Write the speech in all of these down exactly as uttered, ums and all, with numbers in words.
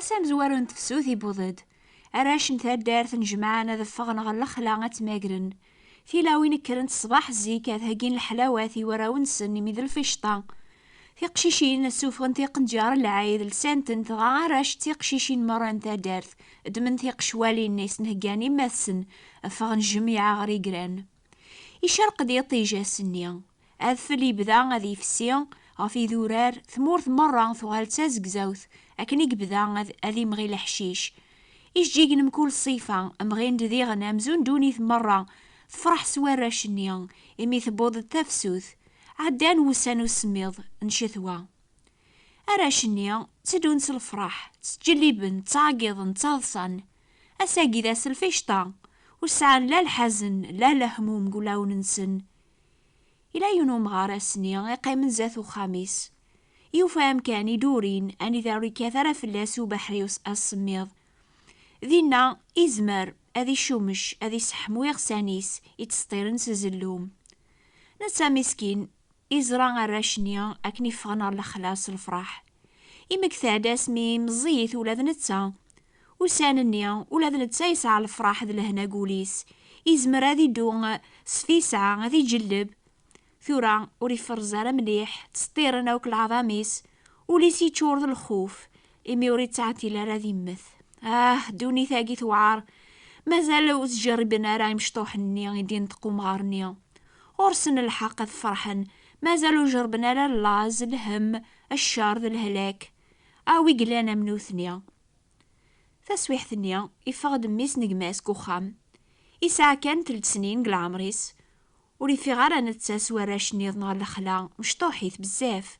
Ass amezwaru n tefsut iwweḍ-d. Arrac n taddart n jemɛan ad ffɣen ɣer lexla ad ttmagren. Tilawin kkrent ṣṣbeḥ zik ad heggin leḥlawat i warraw-nsen imi d lficṭa. Tiqcicin ssufɣent iqenǧar n lɛid, lsan-tent, dɣa arrac d tiqcicin merra n taddart ddmen tiqecwalin-nni snehggan imma-tsen, ffɣen jmiɛa ɣer igran. Icerq-d yiṭij ass-nni. Adfel yebda ad yefsi ɣef idurar, tmurt merra tuɣal d tazegzawt akken i yebda ad, ad imɣi leḥcic. Ijeǧǧigen mkul ṣṣifa mɣin-d diɣen amzun ddunit merra tefreḥ s warrac-nni imi tewweḍ-d tafsut. Ɛeddan wussan usemmiḍ n ccetwa. Arrac-nni tteddun s lefraḥ, ttǧelliben, ttɛeggiḍen, ttaḍsan. Ass-agi d ass lficṭa, ur sɛan la lḥazen la lehmum deg wulawen-nsen. Ila yiwen umɣar ass-nni iqqimen zdat uxxam-is. Yufa amkan idurin anida ur yekkat ara fell-as ubeḥri us- asemmiḍ. Dinna izmer ad icumec, ad iseḥmu iɣsan-is ittseṭṭiren s zellum. Netta miskin iẓra arrac-nni akken i ffɣen ɣer lexla s lefraḥ. Imekta-d asmi meẓẓiyit ula d netta. Ussan-nni ula d netta yesɛa lefraḥ d lehna deg wul-is. Izmer ad iddu s tisɛa, ad iǧelleb. Tura ur iferreẓ ara mliḥ, ttseṭṭiren akk leɛḍam-is. Ul-is yeččur d lxuf imi ur ittɛeṭṭil ara ad immet. Ah, ddunit-agi tewɛer. Mazal ur ttjerriben ara imecṭuḥen-nni i d-inṭeq umɣar-nni. Ɣur-sen lḥeqq ad ferḥen, mazal ur jerrben ara laẓ, lhemm, ccer d lehlak. A wi yellan am nutni. Taswiḥt-nni, iffeɣ-d mmi-s n gma-s deg uxxam. Isɛa kan telt snin deg leɛmer-is. Ur ifiɣ ara netta s warrac-nniḍen ɣer lexla, mecṭuḥit bezzaf.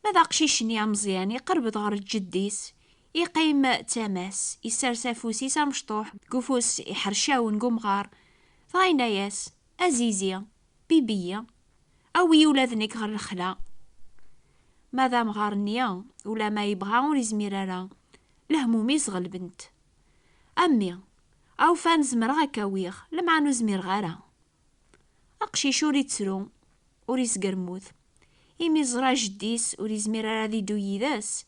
Ma d aqcic-nni ameẓyan, iqerreb-d ɣer jeddi-s, iqqim d tama-s, issers afus-is amecṭuḥ deg ufus iḥercawen n umɣar, dɣa yenna-yas: "Azizi, bibi-yi, awi ula d nekk ɣer lexla." Ma d amɣar-nni, ulamma yebɣa ur izmir ara, lehmum-is ɣelben-t. "A mmi, awfan zemreɣ ad k-awiɣ, lameɛna ur zmireɣ ara." Aqcic ur ittru, ur isgermut. Imi ẓra jeddi-s ur izmir ara ad iddu yid-s,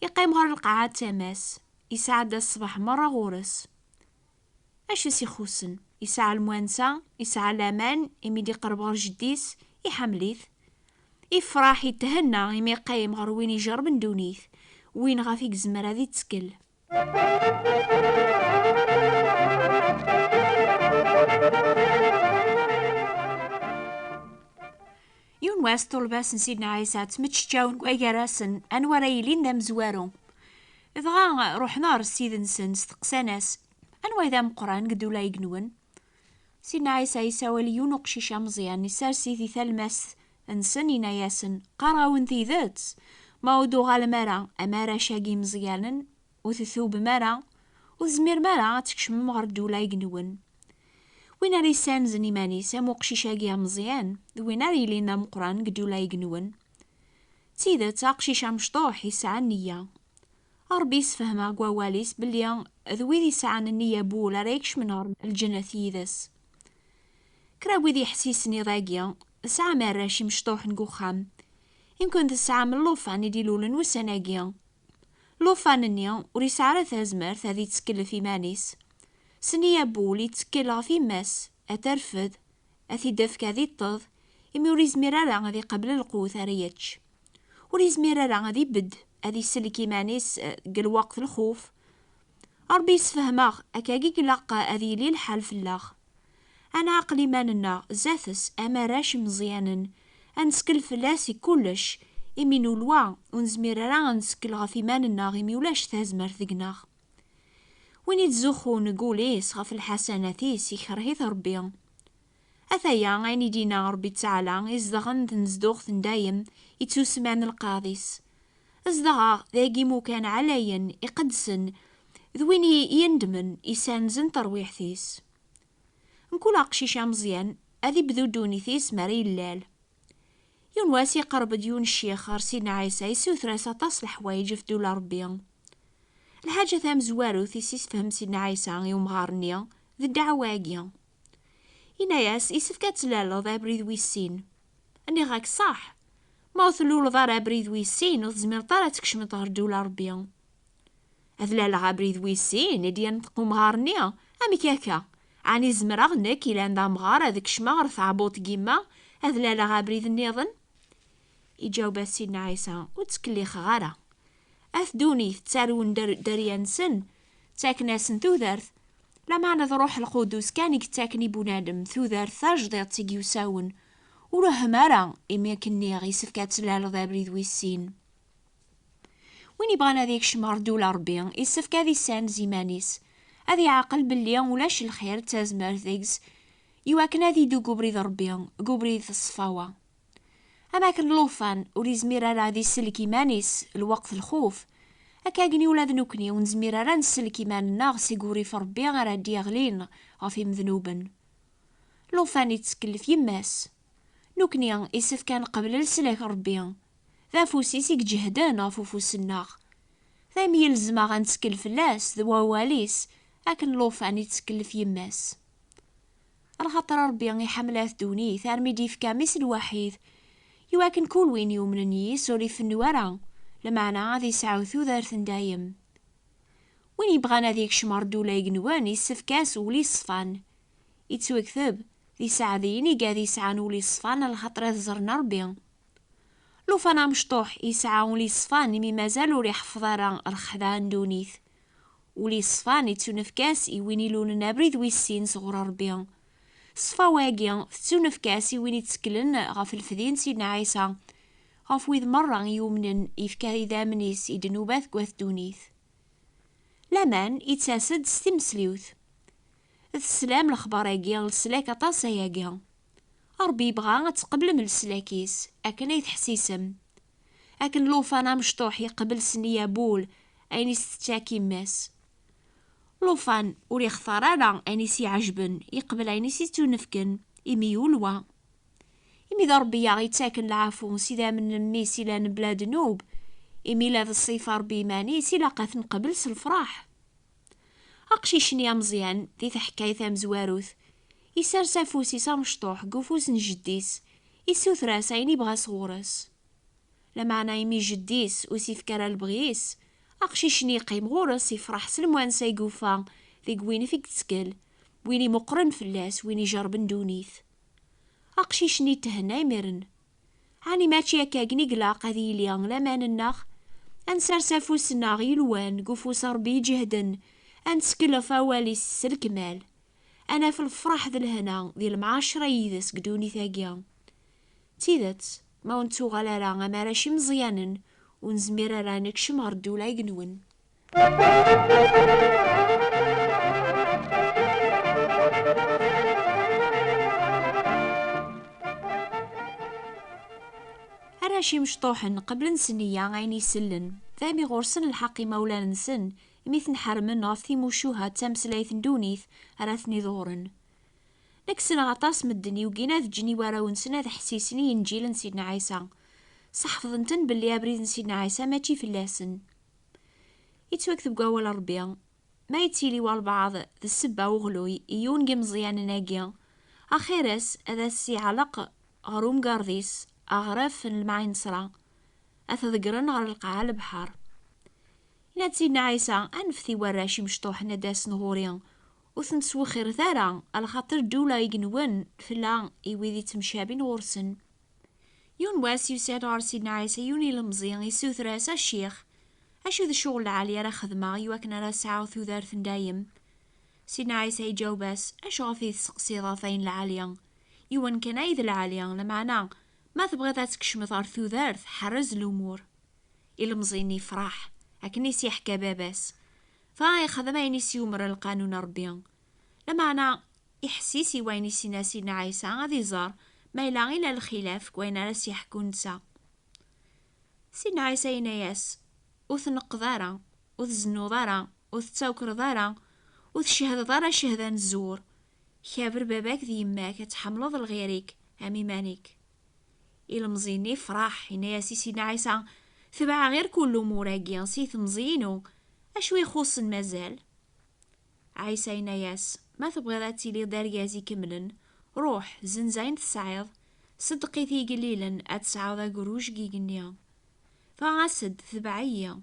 iqqim ɣer lqaɛa d tama-s, isɛedda ṣṣbeḥ merra ɣur-s. Acu i s-ixuṣṣen? Isɛa lemwansa, isɛa laman, imi d-iqerreb ɣer jeddi-s, iḥemmel-it. Ifraḥ, ithenna imi iqqim ɣer win ijerrben ddunit, win ɣef i yezmer ad ittkel. Yiwen wass, ṭṭulba-s n Sidna Ɛisa ttmeččawen deg wagar-asen anwa ara yilin d amezwaru. Dɣa ruḥen ɣer ssid-nsen, steqsan-as: "Anwa i d ameqqran deg ddula igenwen?" Sidna Ɛisa yessawal i yiwen uqcic ameẓyan, issers-it di talmast-nsen, yenna-yasen: "Qqareɣ-awen tidet, ma ur d-tuɣalem ara am arrac-agi imeẓyanen, ur tetubem ara, ur tezmirem ara ad tkecmem ɣer ddula igenwen. Win ara yessanzen iman-is am uqcic-agi ameẓyan, d win ara yilin d ameqqran deg ddula igenwen." D tidet, aqcic amecṭuḥ yesɛa nniya. Ṛebbi yessefhem-aɣ deg wawal-is belli d wid yesɛan nniya n wul ara ikecmen ɣer lǧennet yid-s. Kra n wid yeḥsisen iḍ-agi, tesɛam arrac imecṭuḥen deg uxxam. Imken tesɛam llufan i d-ilulen ussan-agi. Llufan-nni ur yesɛi ara tazmert ad ittkel ɣef iman-is. S nniya n wul ittkel ɣef yemma-s, ad terfed, ad t-id-tefk ad iṭṭeḍ, imi ur izmir ara ad iqabel lqut ara yečč. Ur izmir ara ad ibedd, ad isellek iman-is, eh, deg lweqt lxuf. Ṛebbi yessefhem-aɣ, akkagi i ilaq ad yili lḥal fell-aɣ. Ad nɛaqel iman-nneɣ zdat-s am arrac imeẓyanen, ad nettkel fell-as i kullec, imi nulwa ur nezmir ara ad nettkel ɣef iman-nneɣ imi ulac tazmert deg-neɣ. Win ittzuxxun deg wul-is ɣef lḥasanat-is, ikreh-it Ṛebbi. Ataya ayen i d-yenna Ṛebbi Ttaɛla, izedɣen d tnezduɣt n dayem, ittusemman lqaḍ-is. Zedɣeɣ dagi imukan ɛlayen, iqedsen, d win i yendmen, isanzen tarwiḥt-is. Mkul aqcic ameẓyan ad ibdu ddunit-is mi ara yellal. Yiwen wass, iqerreb-d yiwen ccix ɣer Sidna Ɛisa, yessuter-as aṭas n leḥwayeǧ ɣef ddula Ṛebbi. Lḥaǧa tamezwarut i s-isefhem Sidna Ɛisa i umɣar-nni d ddeɛwa-agi. Yenna-yas: "Yessefk ad tlaleḍ abrid wis sin." "Nniɣ-ak ṣṣeḥ, ma ur tluleḍ ara abrid wis sin, ur tezmireḍ ara ad tkecmeḍ ɣer ddula Ṛebbi." Ad laleɣ abrid wis sin, i d-yenṭeq umɣar-nni. Amek akka? Ɛni zemreɣ nekk ilan d amɣar ad kecmeɣ ɣer tɛebbuḍt n yemma, ad laleɣ abrid nniḍen? Iǧaweb-as Sidna Ɛisa: Ur ttkellixeɣ ara. At ddunit ttarwen der-, dderya-nsen, ttaken-asen tudert, lameɛna d Ṛuḥ Lqudus kan i yettaken i bunadem tudert tajdiṭ i yusawen. Ur wehhem ara, imi akken nniɣ, yessefk ad tlaleḍ abrid wis sin. Win yebɣan ad yekcem ɣer ddula Ṛebbi, yessefk ad issanez iman-is, ad yeɛqel belli ulac lxir d tazmert deg-s, iwakken ad iddu deg ubrid Ṛebbi, deg ubrid ṣṣfawa. Am akken llufan ur izmir ara ad isellek iman-is lweqt lxuf, akka akken ula d nekkni ur nezmir ara ad nsellek iman-nneɣ seg urrif n Ṛebbi ara d-yeɣlin ɣef imednuben. Llufan ittkellif yemma-s. Nekkni isefk ad neqbel leslak n Ṛebbi. D afus-is i iǧehden ɣef ufus-nneɣ. Daymi ilzem-aɣ ad nettkel fell-as d wawal-is, akken llufan ittkellif yemma-s. Lxaṭer Ṛebbi iḥemmel at ddunit armi d-yefka mmi-s lwaḥid, iwakken kul win yumnen yis ur ifennu ara, lameɛna ad yesɛu tudert n dayem. Win yebɣan ad yekcem ɣer ddula igenwen, yessefk-as ul iṣfan. Ittwekteb: D iseɛdiyen igad yesɛan ul iṣfan, lxaṭer ad ẓren Ṛebbi. Llufan amecṭuḥ yesɛa ul iṣfan imi mazal ur iḥeffeḍ ara lexdeɛ n ddunit. Ul iṣfan ittunefk-as i win ilulen abrid wis sin sɣur Ṛebbi. Ṣṣfawa-agi tettunefk-as i win itteklen ɣef lefdi n Sidna Ɛisa, ɣef wid merra i yumnen, yefka idammen-is i ddnubat n wat ddunit. Laman ittas-d s timesliwt. Teslam lexbar-agi, leslak aṭas ayagi. Ṛebbi yebɣa ad tqeblem leslak-is, akken ay teḥsisem. Akken llufan amecṭuḥ yeqbel s nniya n wul ayen i s-tettak yemma-s. Llufan ur ixtar ara ayen i s-iɛejben, yeqbel ayen i s-ittunefken, imi yulwa. Imi d Ṛebbi i aɣ-yettaken lɛafu s idammen n mmi-s ilan bla ddnub, imi la d ṣṣifa Ṛebbi iman-is, ilaq ad t-nqebel s lefṛaḥ. Aqcic-nni ameẓyan, di teḥkayt tamezwarut, isers afus-is amecṭuḥ deg ufus n jeddi-s, issuter-as ayen ibɣa sɣur-s. Lameɛna imi jeddi-s ur s-ifka ara lebɣi-s, aqcic-nni yeqqim ɣur-s, ifreḥ s lemwansa i yufa deg win i t-yettkel, win imuqren fell-as, win ijerben ddunit. Aqcic-nni ithenna imiren. Ɛni mačči akka akken i ilaq ad yili laman-nneɣ? Ad nsers afus-nneɣ yelwan deg ufus n Ṛebbi iǧehden, ad nettkel ɣef wawal-is s lekmal, ad naf lefṛaḥ d lehna di lemɛacra yid-s deg ddunit-agi. D tidet, ma ur nettuɣal ara am arrac imeẓyanen, ur nezmir ara ad nekcem ɣer ddula igenwen. Arrac imecṭuḥen qeblen s nniya ayen isellen, daymi ɣur-sen lḥeqq imawlan-nsen, imi ten-ḥermen ɣef timucuha d tameslayt n ddunit ara ten-iḍuren. Nekk ssneɣ aṭas medden yugin ad ǧǧen i warraw-nsen ad ḥessisen i Inǧil n Sidna Ɛisa. Sseḥfḍen-ten belli abrid n Sidna Ɛisa mačči fell-asen. Yettwakteb deg wawal n Ṛebbi: Ma yettili walbeɛḍ d ssebba uɣluy i yiwen n yimeẓyanen-agi, axir-as ad as-iɛelleq ɣer umgarḍ-is aɣref n lemɛineṣra, ad t-ḍeggren ɣer lqaɛa n lebḥer. Yenna-d Sidna Ɛisa: Anfet i warrac imecṭuḥen ad d-asen ɣur-i, ur ten-ttwexxiret ara, alaxaṭer ddula igenwen tella i wid ittemcabin ɣur-sen. Yiwen wass, yusa-d ɣer Sidna Ɛisa yiwen ilemẓi, issuter-as: A ccix, acu d ccɣel lɛali ara xedmeɣ iwakken ara sɛuɣ tudert n dayem? Sidna Ɛisa iǧaweb-as: Acuɣef i tesseqsiḍ ɣef ayen lɛali? Yiwen kan ay d lɛali, lameɛna ma tebɣiḍ ad tkecmeḍ ɣer tudert, ḥerrez lumur. Ilemẓi-nni yefreḥ akken i s-yeḥka baba-s, dɣa ixdem ayen i s-yumer lqanun n Ṛebbi. Lameɛna iḥessis i wayen i s-yenna Sidna Ɛisa, ad iẓer ma yella ila lxilaf deg wayen ara s-yeḥku netta. Sidna Ɛisa yenna-yas: Ur tneqqeḍ ara, ur tzennuḍ ara, ur tettawkreḍ ara, ur tcehhdeḍ ara cehda n zzur. Kaber baba-k d yemma-k, ad tḥemmleḍ lɣir-ik am iman-ik. Ilemẓi-nni yefreḥ, yenna-yas i Sidna Ɛisa: Tebɛeɣ ɣir kul lumuṛ-agi si temẓi-inu, acu ixuṣṣen mazal? Ɛisa yenna-yas: Ma tebɣiḍ ad tiliḍ d argaz ikemlen, ruḥ, zzenz ayen tesɛiḍ, seddeq-it i igellilen, ad tesɛuḍ agerruj deg igenni. Dɣa as-d, tebɛ-iyi.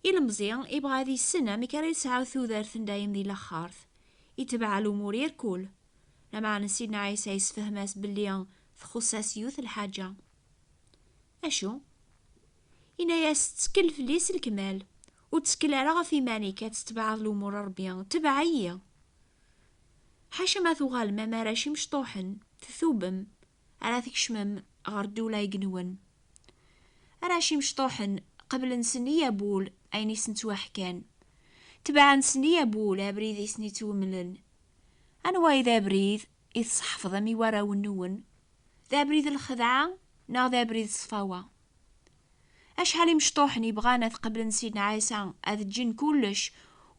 Ilemẓi ibɣa ad issen amek ara yesɛu tudert n dayem di laxert. Itbeɛ lumuṛ irkul. Lameɛna Sidna Ɛisa yessefhem-as belli txuṣṣ-as yiwet lḥaǧa. Acu? Yenna-yas: "Ttkel fell-i s lekmal. Ur ttkel ara ɣef iman-ik ad tetbeɛeḍ lumuṛ n Ṛebbi. Tbeɛ-iyi." Ḥaca ma tuɣalem am arrac imecṭuḥen, tetubem, ara tkecmem ɣer ddula igenwen. Arrac imecṭuḥen qeblen s nniya n wul ayen i sen-ttwaḥkan. Tebɛen s nniya n wul abrid i sen-ittwemlen. Anwa i d abrid i tseḥfḍem i warraw-nwen? D abrid n lxedɛa neɣ d abrid n ṣṣfawa? Acḥal imecṭuḥen yebɣan ad qeblen Sidna Ɛisa, ad ǧǧen kullec,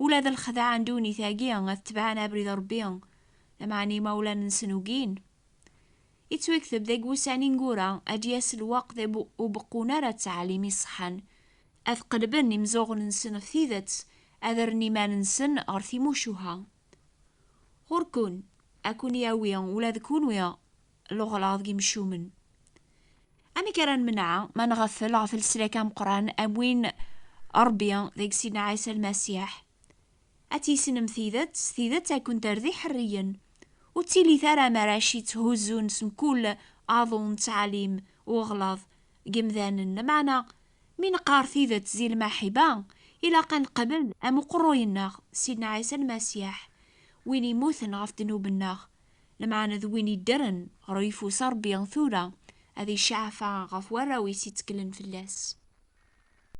ula d lxedɛa n ddunit-agi, ad tebɛen abrid n Ṛebbi, lameɛna imawlan-nsen ugin. Yettwakteb deg wussan ineggura ad d-yas lweqt ur beqqun ara d ttɛalim iṣeḥḥan, ad qelben imzuɣen-nsen ɣef tidet, ad rren iman-nsen ɣer timucuha. Ɣur-ken, ad ken-yawi ula d kunwi leɣlaḍ deg imcumen. Amek ara nemneɛ ma nɣeffel ɣef leslak ameqqran am win Ṛebbi deg Sidna Ɛisa Lmasiḥ? Ad tissnem tidet, tidet ad ken-terr d iḥerriyen. Ur ttilit ara am arrac yetthuzzun s mkul aḍu n ttɛalim uɣlaḍ deg imdanen. Lameɛna, mi neqqar tidet zi lmaḥiba, ilaq ad neqbel am uqerruy-nneɣ, Sidna Ɛisa Lmasiḥ, win immuten ɣef ddnub-nneɣ, lameɛna d win iddren ɣer uyeffus n Ṛebbi tura, ad iceɛfa ɣef warraw-is itteklen fell-as.